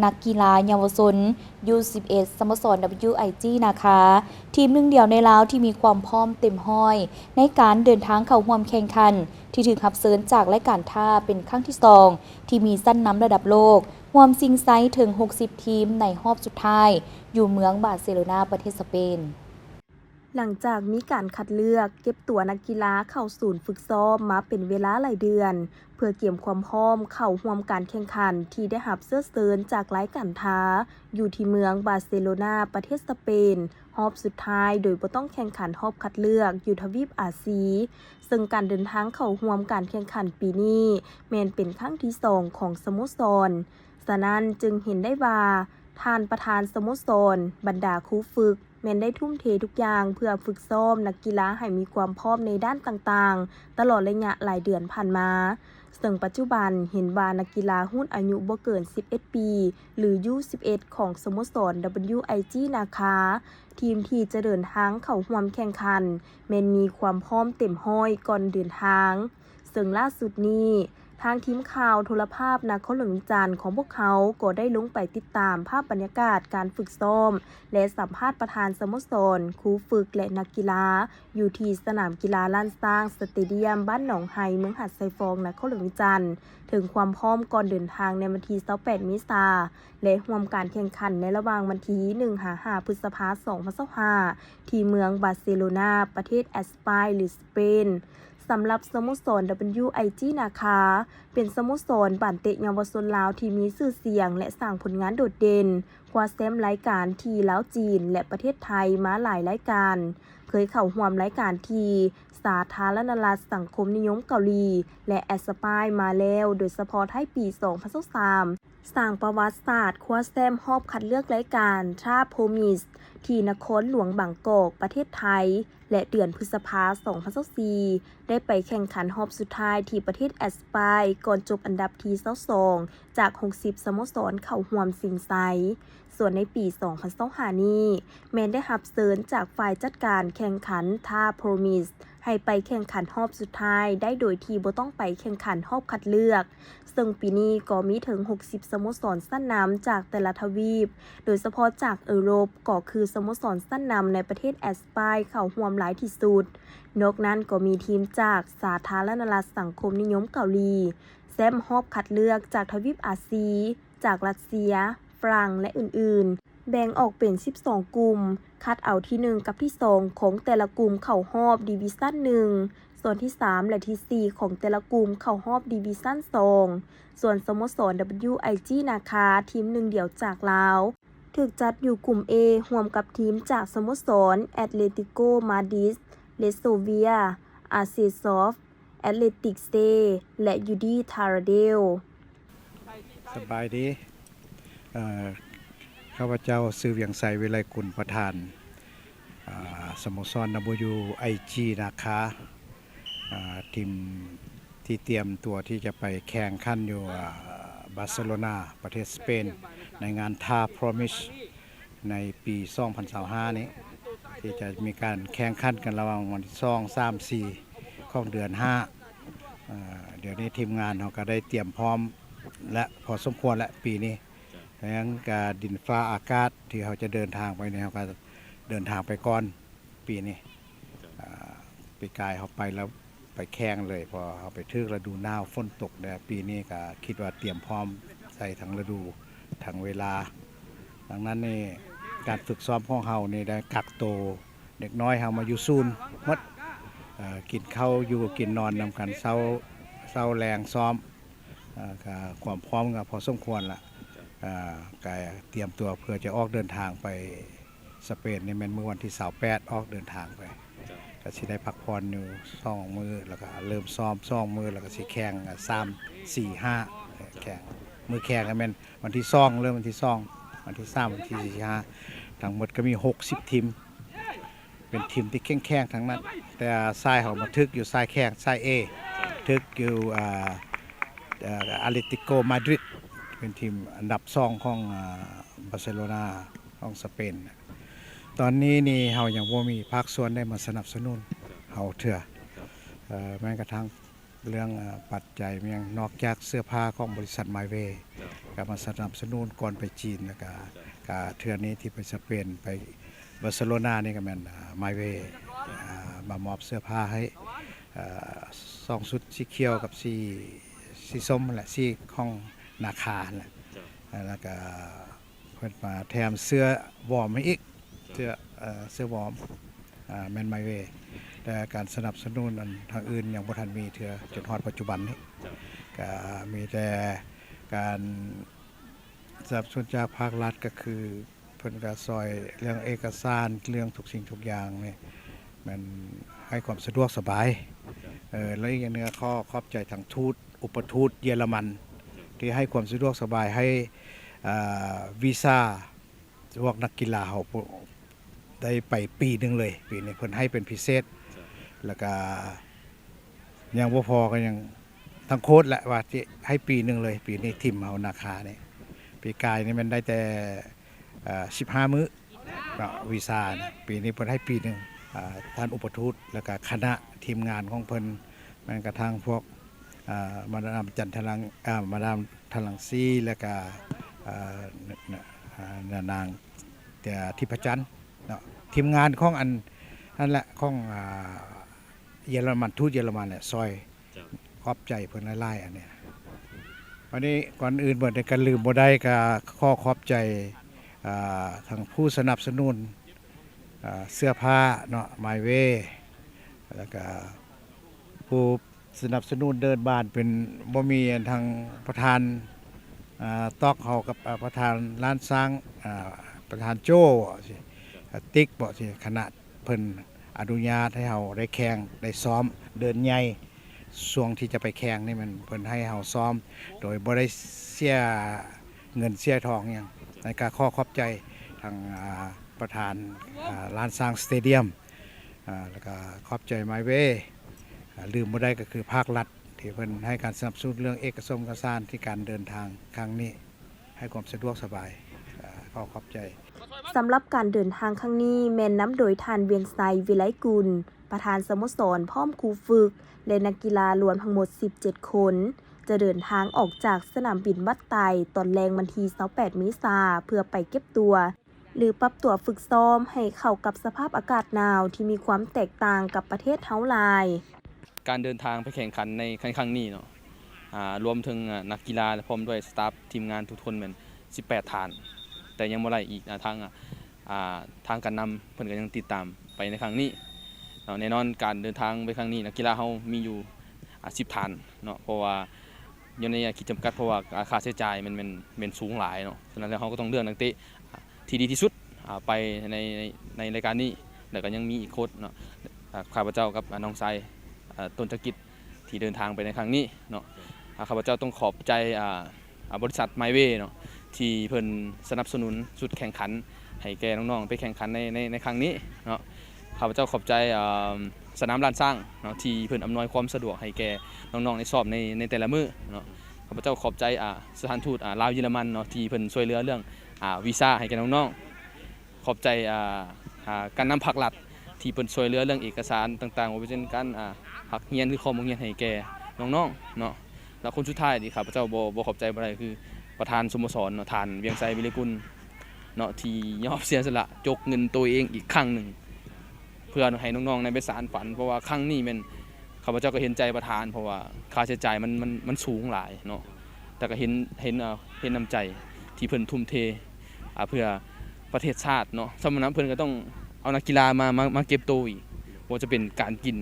ນັກກິລາເຍົາວະຊົນ ຢູສິບເອັດ ສະໂມສອນ WIG ນາຄາ ທີມໜຶ່ງດຽວໃນລາວທີ່ມີຄວາມພ້ອມເຕັມຮ້ອຍ ໃນການເດີນທາງເຂົ້າຮ່ວມແຂ່ງຂັນ ທີ່ຖືກຮັບເຊີນຈາກລາຍການ TAR ເປັນຄັ້ງທີສອງ ທີ່ມີຊັ້ນນຳລະດັບໂລກ ຮ່ວມຊິງໄຊເຖິງຫົກສິບທີມໃນຮອບສຸດທ້າຍ ຢູ່ເມືອງບາເຊໂລນາ ປະເທດສະເປນ. ຫຼັງຈາກມີການຄັດເລືອກເກັບຕົວນັກກິລາເຂົ້າສູນຝຶກຊ້ອມມາເປັນເວລາຫຼາຍເດືອນ ເພື່ອກຽມຄວາມພ້ອມເຂົ້າຮ່ວມການແຂ່ງຂັນທີ່ໄດ້ຮັບເຊື້ອເຊີນຈາກລາຍການ TAR ຢູ່ທີ່ເມືອງບາເຊໂລນາ ປະເທດສະເປນ ຮອບສຸດທ້າຍ ໂດຍບໍ່ຕ້ອງແຂ່ງຂັນຮອບຄັດເລືອກຢູ່ທະວີບອາຊີ ເຊິ່ງການເດີນທາງເຂົ້າຮ່ວມການແຂ່ງຂັນປີນີ້ ແມ່ນເປັນຄັ້ງທີສອງຂອງສະໂມສອນ. ສະນັ້ນຈຶ່ງເຫັນໄດ້ວ່າ ທ່ານປະທານສະໂມສອນ, ບັນດາຄູຝຶກ ແມ່ນໄດ້ທຸ່ມເທທຸກຢ່າງເພື່ອຝຶກຊ້ອມນັກກິລາໃຫ້ມີຄວາມພ້ອມໃນດ້ານຕ່າງໆ ຕະຫຼອດໄລຍະຫຼາຍເດືອນຜ່ານມາ, ເຊິ່ງປັດຈຸບັນເຫັນວ່ານັກກິລາຮຸ່ນອາຍຸບໍ່ເກີນສິບເອັດປີ ຫຼື ຢູສິບເອັດ ຂອງສະໂມສອນ WIG ນາຄາ ທີມທີ່ຈະເດີນທາງເຂົ້າຮ່ວມແຂ່ງຂັນ ແມ່ນມີຄວາມພ້ອມເຕັມຮ້ອຍກ່ອນເດີນທາງ. ເຊິ່ງລ່າສຸດນີ້ ທາງທີມຂ່າວໂທລະພາບນະຄອນຫຼວງວຽງຈັນຂອງພວກເຮົາກໍໄດ້ລົງໄປຕິດຕາມພາບບັນຍາກາດການຝຶກຊ້ອມ ແລະ ສຳພາດປະທານສະໂມສອນ, ຄູຝຶກ ແລະ ນັກກິລາ ຢູ່ທີ່ສະໜາມກິລາລ້ານຊ້າງສະເຕດຽມ ບ້ານໜອງໄຮ ເມືອງຫາດຊາຍຟອງ ນະຄອນຫຼວງວຽງຈັນ ເຖິງຄວາມພ້ອມກ່ອນເດີນທາງໃນວັນທີຊາວແປດເມສາ ແລະ ຮ່ວມການແຂ່ງຂັນໃນລະຫວ່າງວັນທີໜຶ່ງຫາຫ້າ ພຶດສະພາ ສອງພັນຊາວຫ້າ ທີ່ເມືອງບາເຊໂລນາ ປະເທດແອັດສະປາຍ ຫຼື ສະເປນ. ສຳລັບສະໂມສອນ WIG ນາຄາ ເປັນສະໂມສອນບານເຕະເຍົາວະຊົນລາວທີ່ມີຊື່ສຽງ ແລະ ສ້າງຜົນງານໂດດເດັ່ນ, ຄວ້າແຊ້ມລາຍການທີ່ລາວ, ຈີນ ແລະ ປະເທດໄທມາຫຼາຍລາຍການ, ເຄີຍເຂົ້າຮ່ວມລາຍການທີ່ສາທາລະນະລັດສັງຄົມນິຍົມເກົາຫຼີ ແລະ ແອັດສະປາຍມາແລ້ວ, ໂດຍສະເພາະທ້າຍປີສອງພັນຊາວສາມ ສ້າງປະຫວັດສາດຄວ້າແຊ້ມຮອບຄັດເລືອກລາຍການ TAR Promise ທີ່ນະຄອນຫຼວງບາງກອກ ປະເທດໄທ ແລະ ເດືອນພຶດສະພາ ສອງພັນຊາວສີ່ ໄດ້ໄປແຂ່ງຂັນຮອບສຸດທ້າຍທີ່ປະເທດແອັດສະປາຍ ກ່ອນຈົບອັນດັບທີຊາວສອງ ຈາກຫົກສິບສະໂມສອນເຂົ້າຮ່ວມຊິງໄຊ. ສ່ວນໃນປີສອງພັນຊາວຫ້ານີ້ ແມ່ນໄດ້ຮັບເຊີນຈາກຝ່າຍຈັດການແຂ່ງຂັນ TAR Promise ໃຫ້ໄປແຂ່ງຂັນຮອບສຸດທ້າຍໄດ້ໂດຍທີ່ບໍ່ຕ້ອງໄປແຂ່ງຂັນຮອບຄັດເລືອກ, ເຊິ່ງປີນີ້ກໍມີເຖິງຫົກສິບສະໂມສອນຊັ້ນນຳຈາກແຕ່ລະທະວີບ, ໂດຍສະເພາະຈາກເອີຣົບ ກໍຄືສະໂມສອນຊັ້ນນຳໃນປະເທດແອັດສະປາຍເຂົ້າຮ່ວມຫຼາຍທີ່ສຸດ. ນອກນັ້ນກໍມີທີມຈາກສາທາລະນະລັດສັງຄົມນິຍົມເກົາຫຼີ, ແຊ້ມຮອບຄັດເລືອກຈາກທະວີບອາຊີ, ຈາກຣັດເຊຍ, ຝຣັ່ງ ແລະ ອື່ນໆ. ແບ່ງອອກເປັນສິບສອງກຸ່ມ, ຄັດເອົາທີໜຶ່ງກັບທີສອງຂອງແຕ່ລະກຸ່ມເຂົ້າຮອບດີວິຊັນໜຶ່ງ, ສ່ວນທີສາມ ແລະ ທີສີ່ຂອງແຕ່ລະກຸ່ມເຂົ້າຮອບດີວິຊັນສອງ. ສ່ວນສະໂມສອນ WIG ນາຄາ ທີມໜຶ່ງດຽວຈາກລາວ ຖືກຈັດຢູ່ກຸ່ມ A ຮ່ວມກັບທີມຈາກສະໂມສອນ ແອັດເລຕິໂກ ມາດຣິດ, ເລດ ໂຊເວຍ, ອາເຊຊອບ, ແອັດເລຕິກເຊ ແລະ ຢູດີ ທາຣາເດລ. ສະບາຍດີ. ເອີ ຂ້າພະເຈົ້າຊື່ ວຽງໄຊ ວິໄລກຸນ ປະທານ ອາ ສະໂມສອນ WIG ນາຄາ, ອາ ທີມທີ່ຕຽມຕົວທີ່ຈະໄປແຂ່ງຂັນຢູ່ ອາ ບາເຊໂລນາ ປະເທດສະເປນ ໃນງານ TAR Promise ໃນປີສອງພັນຊາວຫ້ານີ້ ທີ່ຈະມີການແຂ່ງຂັນກັນລະຫວ່າງວັນທີສອງ ສາມ ສີ່ ຂອງເດືອນຫ້າ. ອາ ດຽວນີ້ທີມງານເຮົາກໍໄດ້ຕຽມພ້ອມແລະ ພໍສົມຄວນແລະ ປີນີ້. ແລະ ກະດິນຟ້າອາກາດທີ່ເຮົາຈະເດີນທາງໄປນີ້ ເຮົາກໍເດີນທາງໄປກ່ອນປີນີ້. ອາ ປີກາຍເຮົາໄປແລ້ວ ໄປແຂ່ງເລີຍ ເພາະເຮົາໄປຖືກລະດູໜາວ ຝົນຕົກແດ່. ປີນີ້ກໍຄິດວ່າຕຽມພ້ອມໃສ່ທັງລະດູ ທັງເວລາ. ດັ່ງນັ້ນນີ້ ການຝຶກຊ້ອມຂອງເຮົານີ້ໄດ້ກັກໂຕ ເດັກນ້ອຍເຮົາມາຢູ່ສູນໝົດ, ເອີ ກິນເຂົ້າຢູ່ກິນນອນນຳກັນ, ເຊົ້າ ເຊົ້າແລງຊ້ອມ, ເອີ ກະຄວາມພ້ອມກໍພໍສົມຄວນລະ. ເອີ ກະຕຽມຕົວເພື່ອຈະອອກເດີນທາງໄປ ສະເປນນີ້ແມ່ນມື້ວັນທີຊາວແປດ ອອກເດີນທາງໄປ. ເຈົ້າ. ກະຊິໄດ້ພັກຜ່ອນຢູ່ສອງມື້ ແລ້ວກະເລີ່ມຊ້ອມສອງມື້ ແລ້ວກະຊິແຂ່ງ ສາມ ສີ່ ຫ້າ ແຂ່ງ. ມື້ແຂ່ງກະແມ່ນວັນທີສອງ ເລີ່ມວັນທີສອງ ວັນທີສາມ ວັນທີສີ່ ຫ້າ ທັງໝົດກະມີຫົກສິບທີມ ເປັນທີມທີ່ເຄັ່ງແຂງທັງນັ້ນ. ແຕ່ສາຍເຮົາມາຖືກຢູ່ສາຍແຂງ ສາຍ A ຖືກຢູ່ ອາ ອາ ອາເລຕິໂກ ມາດຣິດ ເປັນທີມອັນດັບສອງຂອງ ອາ ບາເຊໂລນາ ຂອງສະເປນ. ຕອນນີ້ນີ້ເຮົາຍັງບໍ່ມີພາກສ່ວນໃດມາສະໜັບສະໜູນເຮົາເທື່ອ. ເອີ ແມ່ນກະທັ່ງເລື່ອງ ເອີ ປັດໄຈແມ່ນນອກຈາກເສື້ອຜ້າຂອງບໍລິສັດມາຍເວ ເຈົ້າ. ກໍມາສະໜັບສະໜູນກ່ອນໄປຈີນ ແລ້ວກໍ ກໍເທື່ອນີ້ທີ່ໄປສະເປນ ໄປບາເຊໂລນານີ້ກໍແມ່ນ ອາ ມາຍເວ ອາ ມາມອບເສື້ອຜ້າໃຫ້ ອາ ສອງຊຸດ ສີຂຽວກັບສີ ສີສົ້ມຫັ້ນແຫຼະ ສີຂອງນາຄາຫັ້ນແຫຼະ ແລ້ວກໍ ເພິ່ນມາແຖມເສື້ອວອມໃຫ້ອີກ ເສື້ອ ເອີ ເສື້ອວອມ ອາ ແມ່ນມາຍເວ ແຕ່ການສະໜັບສະໜູນອັນທາງອື່ນຍັງບໍ່ທັນມີເທື່ອ ຈົນຮອດປັດຈຸບັນນີ້ ກໍມີແຕ່ການສະໜັບສະໜູນຈາກພາກລັດ ກໍຄືເພິ່ນກໍຊ່ອຍເລື່ອງເອກະສານ ເລື່ອງທຸກສິ່ງທຸກຢ່າງນີ້ ແມ່ນໃຫ້ຄວາມສະດວກສະບາຍ ເອີ ແລ້ວອີກຢ່າງໜຶ່ງກໍຂໍຂອບໃຈທາງທູດ ອຸປະທູດເຢຍລະມັນ ທີ່ໃຫ້ຄວາມສະດວກສະບາຍໃຫ້ ເອີ ວີຊາພວກນັກກິລາເຮົາ ໄດ້ໄປປີໜຶ່ງເລີຍ ປີນີ້ເພິ່ນໃຫ້ເປັນພິເສດ ແລ້ວກະຍັງບໍ່ພໍ ກໍຍັງທັງໂຄດແຫຼະວ່າຊິໃຫ້ປີໜຶ່ງເລີຍ ປີນີ້ທີມເຮົານາຄານີ້ ປີກາຍນີ້ແມ່ນໄດ້ແຕ່ ເອີ ສິບຫ້າມື້ເນາະ ວີຊານີ້ ປີນີ້ເພິ່ນໃຫ້ປີໜຶ່ງ ອາ ທ່ານອຸປະທູດ ແລ້ວກະຄະນະທີມງານຂອງເພິ່ນ ແມ່ນກະທັ່ງພວກ ອາ ມາດາມຈັນທະລັງ ອາ ມາດາມທະລັງສີ ແລ້ວກະ ອາ ນາ ນາ ນາງ ທິບພະຈັນເນາະ ທີມງານຂອງອັນນັ້ນແຫຼະ ຂອງ ອາ ເຢຍລະມັນ ທູດເຢຍລະມັນແຫຼະ ຊ່ອຍ ເຈົ້າ ຂອບໃຈເພິ່ນຫຼາຍໆ ອັນນີ້ ບາດນີ້ກ່ອນອື່ນໝົດນີ້ກໍລືມບໍ່ໄດ້ ກໍຂໍຂອບໃຈ ອາ ທາງຜູ້ສະໜັບສະໜູນ ອາ ເສື້ອຜ້າເນາະ ມາຍເວ ແລ້ວກໍຜູ້ ສະໜັບສະໜູນເດີ່ນບ້ານ ເປັນ ບໍ່ມີອັນທາງປະທານ ອາ ຕອກເຮົາກັບ ອາ ປະທານລ້ານຊ້າງ ອາ ປະທານໂຈ້ ຕິກບໍ ຄະນະເພິ່ນອະນຸຍາດໃຫ້ເຮົາໄດ້ແຂ່ງໄດ້ຊ້ອມເດີ່ນໃຫຍ່ ຊ່ວງທີ່ຈະໄປແຂ່ງນີ້ແມ່ນເພິ່ນໃຫ້ເຮົາຊ້ອມໂດຍບໍ່ໄດ້ເສຍເງິນເສຍທອງຫຍັງ ແລ້ວກໍຂໍຂອບໃຈທາງ ອາ ປະທານ ອາ ລ້ານຊ້າງສະເຕດຽມ ອາ ແລ້ວກໍຂອບໃຈມາຍເວ ອາ ລືມບໍ່ໄດ້ກໍຄືພາກລັດ ທີ່ເພິ່ນໃຫ້ການສະໜັບສະໜູນເລື່ອງເອກະສົງເອກະສານທີ່ການເດີນທາງຄັ້ງນີ້ ໃຫ້ຄວາມສະດວກສະບາຍ ອາ ຂໍຂອບໃຈ. ສຳລັບການເດີນທາງຄັ້ງນີ້ ແມ່ນນຳໂດຍທ່ານ ວຽງໄຊ ວິໄລກຸນ ປະທານສະໂມສອນ ພ້ອມຄູຝຶກ ແລະ ນັກກິລາລວມທັງໝົດສິບເຈັດຄົນ ຈະເດີນທາງອອກຈາກສະໜາມບິນວັດໄຕ ຕອນແລງວັນທີຊາວແປດເມສາ ເພື່ອໄປເກັບຕົວ ຫຼື ປັບຕົວຝຶກຊ້ອມໃຫ້ເຂົ້າກັບສະພາບອາກາດໜາວທີ່ມີຄວາມແຕກຕ່າງກັບປະເທດເຮົາຫຼາຍ. ການເດີນທາງໄປແຂ່ງຂັນໃນ ໃນຄັ້ງນີ້ເນາະ ອາ ລວມເຖິງ ອາ ນັກກິລາ ແລະ ພ້ອມດ້ວຍສະຕາຟທີມງານທຸກຄົນແມ່ນສິບແປດທ່ານ ແຕ່ຍັງບໍ່ໄດ້ອີກ ອາ ທາງ ອາ ທາງການນຳເພິ່ນກໍຍັງຕິດຕາມໄປໃນຄັ້ງນີ້ເນາະ. ແນ່ນອນການເດີນທາງໄປຄັ້ງນີ້ ນັກກິລາເຮົາມີຢູ່ ອາ ສິບທ່ານເນາະ ເພາະວ່າຢູ່ໃນຂີດຈຳກັດ ເພາະວ່າ ອາ ຄ່າໃຊ້ຈ່າຍມັນ ແມ່ນ ແມ່ນສູງຫຼາຍເນາະ. ສະນັ້ນແລ້ວເຮົາກໍຕ້ອງເລືອກນັກເຕະ ທີ່ດີທີ່ສຸດ ອາ ໄປໃນ ໃນ ໃນລາຍການນີ້ ແລ້ວກໍຍັງມີອີກໂຄດເນາະ ອາ ຂ້າພະເຈົ້າກັບ ອາ ນ້ອງຊາຍ ອາ ຕົ້ນຈະກິດ ທີ່ເດີນທາງໄປໃນຄັ້ງນີ້ເນາະ. ອາ ຂ້າພະເຈົ້າຕ້ອງຂອບໃຈ ອາ ອາ ບໍລິສັດມາຍເວເນາະ ທີ່ເພິ່ນສະໜັບສະໜູນຊຸດແຂ່ງຂັນໃຫ້ແກ່ນ້ອງໆໄປແຂ່ງຂັນໃນ ໃນ ໃນຄັ້ງນີ້ເນາະ. ຂ້າພະເຈົ້າຂອບໃຈ ອາ ສະໜາມລ້ານຊ້າງເນາະ ທີ່ເພິ່ນອຳນວຍຄວາມສະດວກໃຫ້ແກ່ນ້ອງໆໄດ້ຊ້ອມໃນ ໃນແຕ່ລະມື້ເນາະ. ຂ້າພະເຈົ້າຂອບໃຈ ອາ ສະຖານທູດ ອາ ລາວເຢຍລະມັນເນາະ ທີ່ເພິ່ນຊ່ວຍເຫຼືອເລື່ອງ ອາ ວີຊາໃຫ້ແກ່ນ້ອງໆ. ຂອບໃຈ ອາ ອາ ການນຳພາກລັດ ທີ່ເພິ່ນຊ່ວຍເຫຼືອເລື່ອງເອກະສານຕ່າງໆ ບໍ່ວ່າຈະເປັນການ ອາ ຮັກຮຽນ ຫຼື ຄອມໂຮງຮຽນໃຫ້ແກ່ນ້ອງໆເນາະ. ແລະ ຄົນສຸດທ້າຍທີ່ຂ້າພະເຈົ້າບໍ່ ບໍ່ຂອບໃຈບໍ່ໄດ້ ຄືປະທານສະໂມສອນເນາະ ທ່ານ ວຽງໄຊ ວິໄລກຸນ ເນາະ ທີ່ຍອມເສຍສະຫຼະຈົກເງິນໂຕເອງອີກຄັ້ງໜຶ່ງ ເພື່ອໃຫ້ນ້ອງໆໄດ້ໄປສານຝັນ. ເພາະວ່າຄັ້ງນີ້ແມ່ນ ຂ້າພະເຈົ້າກໍເຫັນໃຈປະທານ ເພາະວ່າຄ່າໃຊ້ຈ່າຍມັນ ມັນ ມັນສູງຫຼາຍເນາະ ແຕ່ກໍເຫັນ ເຫັນ ເອີ ເຫັນນ້ຳໃຈທີ່ເພິ່ນທຸ່ມເທ ອາ ເພື່ອປະເທດຊາດເນາະ. ສະນັ້ນເພິ່ນກໍຕ້ອງເອົານັກກິລາມາ ມາ ມາເກັບໂຕອີກ ບໍ່ວ່າຈະເປັນການກິນ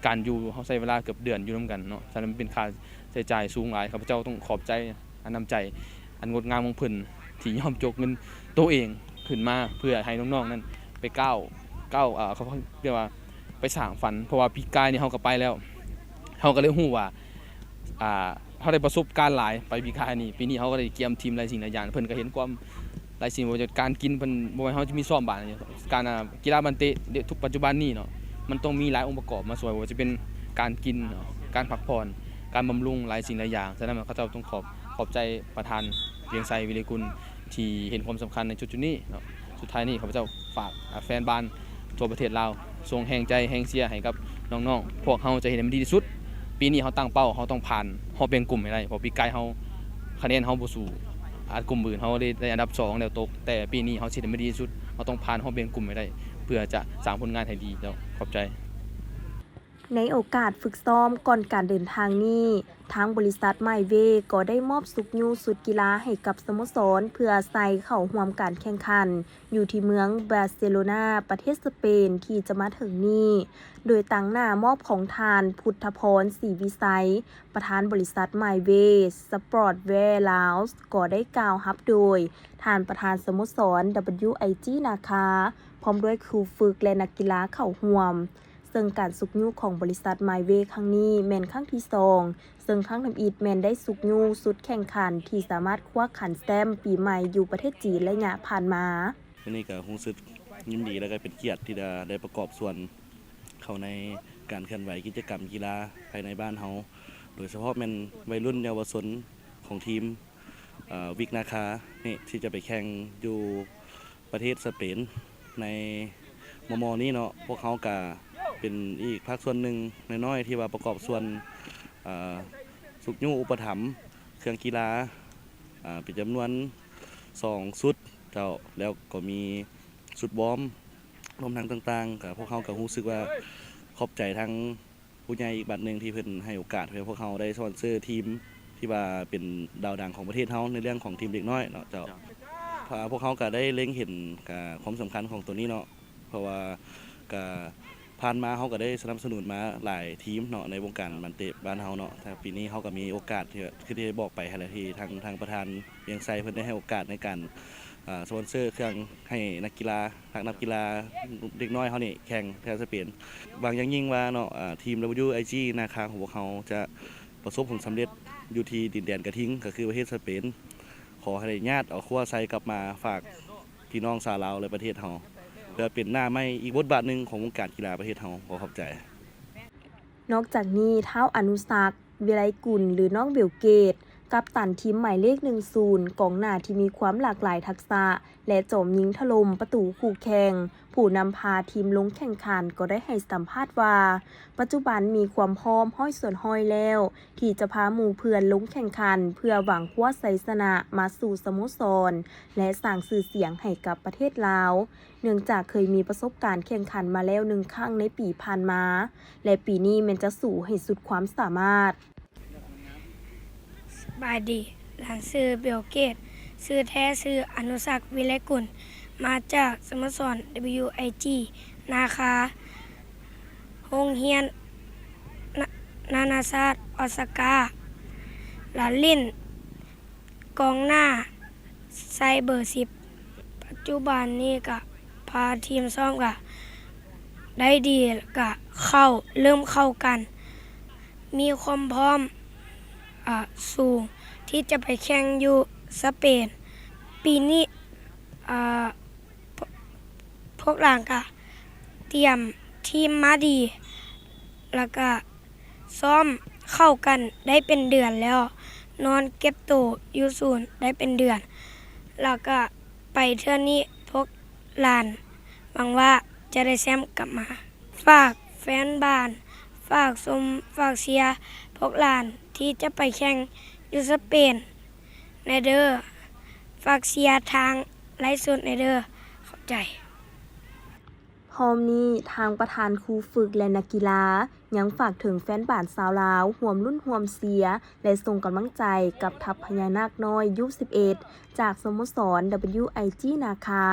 ການຢູ່ ເຮົາໃຊ້ເວລາເກືອບເດືອນຢູ່ນຳກັນເນາະ. ສະນັ້ນມັນເປັນຄ່າໃຊ້ຈ່າຍສູງຫຼາຍ. ຂ້າພະເຈົ້າຕ້ອງຂອບໃຈ ອັນ ນ້ຳໃຈ ອັນງົດງາມຂອງເພິ່ນ ທີ່ຍອມຈົກເງິນໂຕເອງຂຶ້ນມາ ເພື່ອໃຫ້ນ້ອງໆນັ້ນໄປກ້າວ ກ້າວ ເອີ ເຂົາເອີ້ນວ່າໄປສ້າງຝັນ. ເພາະວ່າປີກາຍນີ້ເຮົາກໍໄປແລ້ວ ເຮົາກໍເລີຍຮູ້ວ່າ ອ່າ ເຮົາໄດ້ປະສົບການຫຼາຍໄປປີກາຍນີ້. ປີນີ້ເຮົາກໍໄດ້ກຽມທີມຫຼາຍສິ່ງຫຼາຍຢ່າງ ເພິ່ນກໍເຫັນຄວາມຫຼາຍສິ່ງ ບໍ່ວ່າຈະການກິນ ເພິ່ນ ບໍ່ແມ່ນເຮົາຈະມີຊ້ອມບາດນີ້ ການ ອາ ກິລາບານເຕະທຸກປັດຈຸບັນນີ້ເນາະ ມັນຕ້ອງມີຫຼາຍອົງປະກອບມາຊ່ວຍ ບໍ່ວ່າຈະເປັນການກິນເນາະ ການພັກຜ່ອນ ການບຳລຸງ ຫຼາຍສິ່ງຫຼາຍຢ່າງ. ສະນັ້ນເຂົາເຈົ້າຕ້ອງຂອບ ຂອບໃຈປະທານ ວຽງໄຊ ວິໄລກຸນ ທີ່ເຫັນຄວາມສຳຄັນໃນຈຸດໆນີ້ເນາະ. ສຸດທ້າຍນີ້ ຂ້າພະເຈົ້າຝາກ ອາ ແຟນບານທົ່ວປະເທດລາວ ສົ່ງແຮງໃຈແຮງເຊຍໃຫ້ກັບນ້ອງໆ. ພວກເຮົາຈະເຮັດໃຫ້ມັນດີທີ່ສຸດ. ປີນີ້ເຮົາຕັ້ງເປົ້າ ເຮົາຕ້ອງຜ່ານຮອບແບ່ງກຸ່ມໃຫ້ໄດ້ ເພາະປີກາຍເຮົາ ຄະແນນເຮົາບໍ່ສູ້ ອາດກຸ່ມອື່ນເຮົາໄດ້ ໄດ້ອັນດັບສອງແລ້ວຕົກ, ແຕ່ປີນີ້ເຮົາຊິໄດ້ມາດີທີ່ສຸດ, ເຮົາຕ້ອງຜ່ານຮອບແບ່ງກຸ່ມໃຫ້ໄດ້ ເພື່ອຈະສ້າງຜົນງານໃຫ້ດີເຈົ້າ. ຂອບໃຈ. ໃນໂອກາດຝຶກຊ້ອມກ່ອນການເດີນທາງນີ້, ທາງບໍລິສັດມາຍເວກໍໄດ້ມອບຊຸກຍູ້ຊຸດກິລາໃຫ້ກັບສະໂມສອນ ເພື່ອໃສ່ເຂົ້າຮ່ວມການແຂ່ງຂັນຢູ່ທີ່ເມືອງບາເຊໂລນາ ປະເທດສະເປນ ທີ່ຈະມາເຖິງນີ້, ໂດຍຕາງໜ້າມອບຂອງທ່ານ ພຸດທະພອນ ສີວິໄຊ ປະທານບໍລິສັດມາຍເວ ສະປອດແວລາວ ກໍໄດ້ກ່າວຮັບໂດຍທ່ານປະທານສະໂມສອນ WIG ນາຄາ ພ້ອມດ້ວຍຄູຝຶກ ແລະ ນັກກິລາເຂົ້າຮ່ວມ. ເຊິ່ງການຊຸກຍູ້ຂອງບໍລິສັດມາຍເວຄັ້ງນີ້ແມ່ນຄັ້ງທີສອງ, ເຊິ່ງຄັ້ງທຳອິດແມ່ນໄດ້ຊຸກຍູ້ຊຸດແຂ່ງຂັນທີ່ສາມາດຄວ້າຂັນແຊ້ມປີໃໝ່ຢູ່ປະເທດຈີນໄລຍະຜ່ານມາ. ມື້ນີ້ກໍຮູ້ສຶກຍິນດີ ແລະ ກໍເປັນກຽດທີ່ໄດ້ ໄດ້ປະກອບສ່ວນເຂົ້າໃນການເຄື່ອນໄຫວກິດຈະກຳກິລາພາຍໃນບ້ານເຮົາ, ໂດຍສະເພາະແມ່ນໄວລຸ້ນເຍົາວະຊົນຂອງທີມ ເອີ ວິກນາຄານີ້ ທີ່ຈະໄປແຂ່ງຢູ່ ປະເທດສະເປນໃນມໍ່ໆນີ້ເນາະ. ພວກເຮົາກະເປັນອີກພາກສ່ວນໜຶ່ງນ້ອຍໆ ທີ່ວ່າປະກອບສ່ວນ ເອີ ຊຸກຍູ້ອຸປະຖຳເຄື່ອງກິລາ ເປັນຈຳນວນສອງຊຸດເຈົ້າ, ແລ້ວກໍມີຊຸດວອມ ລວມທັງຕ່າງໆ. ກະພວກເຮົາກະຮູ້ສຶກວ່າຂອບໃຈທາງ ຜູ້ໃຫຍ່ອີກບາດໜຶ່ງທີ່ເພິ່ນໃຫ້ໂອກາດໃຫ້ພວກເຮົາໄດ້ສະປອນເຊີທີມທີ່ວ່າເປັນດາວດັງຂອງປະເທດເຮົາໃນເລື່ອງຂອງທີມເດັກນ້ອຍເນາະເຈົ້າ. ເຈົ້າ. ພ- ພວກເຮົາກະໄດ້ເລັງເຫັນ ກະຄວາມສຳຄັນຂອງໂຕນີ້ເນາະ, ເພາະວ່າກະຜ່ານມາເຮົາກະໄດ້ສະໜັບສະໜູນມາຫຼາຍທີມເນາະ ໃນວົງການບານເຕະບ້ານເຮົາເນາະ. ແຕ່ປີນີ້ເຮົາກະມີໂອກາດທີ່ ຄືທີ່ໄດ້ບອກໄປຫັ້ນແຫຼະ ທີ່ທາງ ທາງປະທານວຽງໄຊເພິ່ນໄດ້ໃຫ້ໂອກາດໃນການ ເອີ ສະປອນເຊີເຄື່ອງໃຫ້ນັກກິລາ ທັງນັກກິລາເດັກນ້ອຍເຮົານີ້ແຂ່ງແທນສະເປນ. ຫວັງຢ່າງຍິ່ງວ່າເນາະ ເອີ ທີມ WIG ນາຄາຂອງພວກເຮົາຈະປະສົບຜົນສຳເລັດຢູ່ທີ່ດິນແດນກະທິງ ກໍຄືປະເທດສະເປນ. ຂໍໃຫ້ໄດ້ຍາດເອົາຄວ້າໄຊກັບມາຝາກພີ່ນ້ອງຊາວລາວ ແລະ ປະເທດເຮົາ ເພື່ອເປັນໜ້າໃໝ່ອີກບົດບາດໜຶ່ງຂອງວົງການກິລາປະເທດເຮົາ. ຂໍຂອບໃຈ. ນອກຈາກນີ້ ທ້າວ ອະນຸສັກ ວິໄລກຸນ ຫຼື ນ້ອງ ເບວເກດ ກັບຕັນທີມໝາຍເລກ ໜຶ່ງສູນ ກອງໜ້າທີ່ມີຄວາມຫຼາກຫຼາຍທັກສະ ແລະ ຈອມຍິງຖະຫຼົ່ມປະຕູຄູ່ແຂ່ງ ຜູ້ນຳພາທີມລົງແຂ່ງຂັນ ກໍໄດ້ໃຫ້ສຳພາດວ່າ ປັດຈຸບັນມີຄວາມພ້ອມຮ້ອຍສ່ວນຮ້ອຍແລ້ວ ທີ່ຈະພາໝູ່ເພື່ອນລົງແຂ່ງຂັນ ເພື່ອຫວັງຄວ້າໄຊຊະນະມາສູ່ສະໂມສອນ ແລະ ສ້າງຊື່ສຽງໃຫ້ກັບປະເທດລາວ. ເນື່ອງຈາກເຄີຍມີປະສົບການແຂ່ງຂັນມາແລ້ວໜຶ່ງຄັ້ງໃນປີຜ່ານມາ ແລະ ປີນີ້ແມ່ນຈະສູ້ໃຫ້ສຸດຄວາມສາມາດ. ສະບາຍດີ, ຫຼານຊື່ ເບວເກດ, ຊື່ແທ້ຊື່ ອະນຸສັກ ວິໄລກຸນ, ມາຈາກສະໂມສອນ WIG ນາຄາ, ໂຮງຮຽນນານາຊາດອອສາກາ, ລະຫຼິ້ນ ກອງໜ້າໃສ່ເບີສິບ. ປັດຈຸບັນນີ້ກະພາທີມຊ້ອມກະໄດ້ດີ ກະເຂົ້າ ເລີ່ມເຂົ້າກັນ ມີຄວາມພ້ອມ ອາ ສູງທີ່ຈະໄປແຂ່ງຢູ່ສະເປນ. ປີນີ້ ອາ ພ- ພວກຫຼານກະຕຽມທີມມາດີ ລະກະ ຊ້ອມເຂົ້າກັນໄດ້ເປັນເດືອນແລ້ວ, ນອນເກັບໂຕຢູ່ສູນໄດ້ເປັນເດືອນ ແລ້ວກະໄປເທື່ອນີ້ພວກຫຼານຫວັງວ່າຈະໄດ້ແຊ້ມກັບມາ. ຝາກແຟນບານ ຝາກຊົມ ຝາກເຊຍພວກຫຼານທີ່ຈະໄປແຂ່ງຢູ່ສະເປນແດ່ເດີ. ຝາກເຊຍທາງໄລຟ໌ສົດແດ່ເດີ. ຂອບໃຈ. ພ້ອມນີ້ ທາງປະທານຄູຝຶກ ແລະ ນັກກິລາ ຍັງຝາກເຖິງແຟນບານຊາວລາວ ຮ່ວມລຸ້ນຮ່ວມເຊຍ ແລະ ສົ່ງກຳລັງໃຈກັບທັບພະຍານາກນ້ອຍ ຢູສິບເອັດ ຈາກສະໂມສອນ WIG ນາຄາ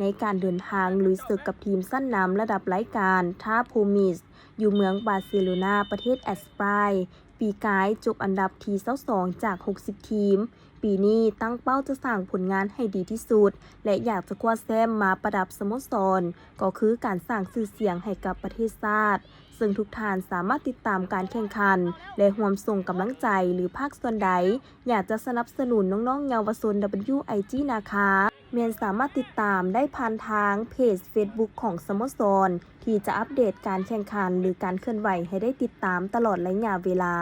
ໃນການເດີນທາງລຸຍເສິກກັບທີມຊັ້ນນຳລະດັບລາຍການ Top Promise ຢູ່ເມືອງບາເຊໂລນາ ປະເທດແອັດສະປາຍ. ປີກາຍຈົບອັນດັບທີຊາວສອງ ຈາກ ຫົກສິບ ທີມ. ປີນີ້ຕັ້ງເປົ້າຈະສ້າງຜົນງານໃຫ້ດີທີ່ສຸດ ແລະ ຢາກຈະຄວ້າແຊ້ມມາປະດັບສະໂມສອນ ກໍຄືການສ້າງຊື່ສຽງໃຫ້ກັບປະເທດຊາດ. ເຊິ່ງທຸກທ່ານສາມາດຕິດຕາມການແຂ່ງຂັນ ແລະ ຮ່ວມສົ່ງກຳລັງໃຈ ຫຼື ພາກສ່ວນໃດ ຢາກຈະສະໜັບສະໜູນນ້ອງໆເຍົາວະຊົນ WIG ນາຄາ ແມ່ນສາມາດຕິດຕາມໄດ້ຜ່ານທາງເພຈເຟສບຸກຂອງສະໂມສອນ ທີ່ຈະອັບເດດການແຂ່ງຂັນ ຫຼື ການເຄື່ອນໄຫວໃຫ້ໄດ້ຕິດຕາມຕະຫຼອດໄລຍະເວລາ.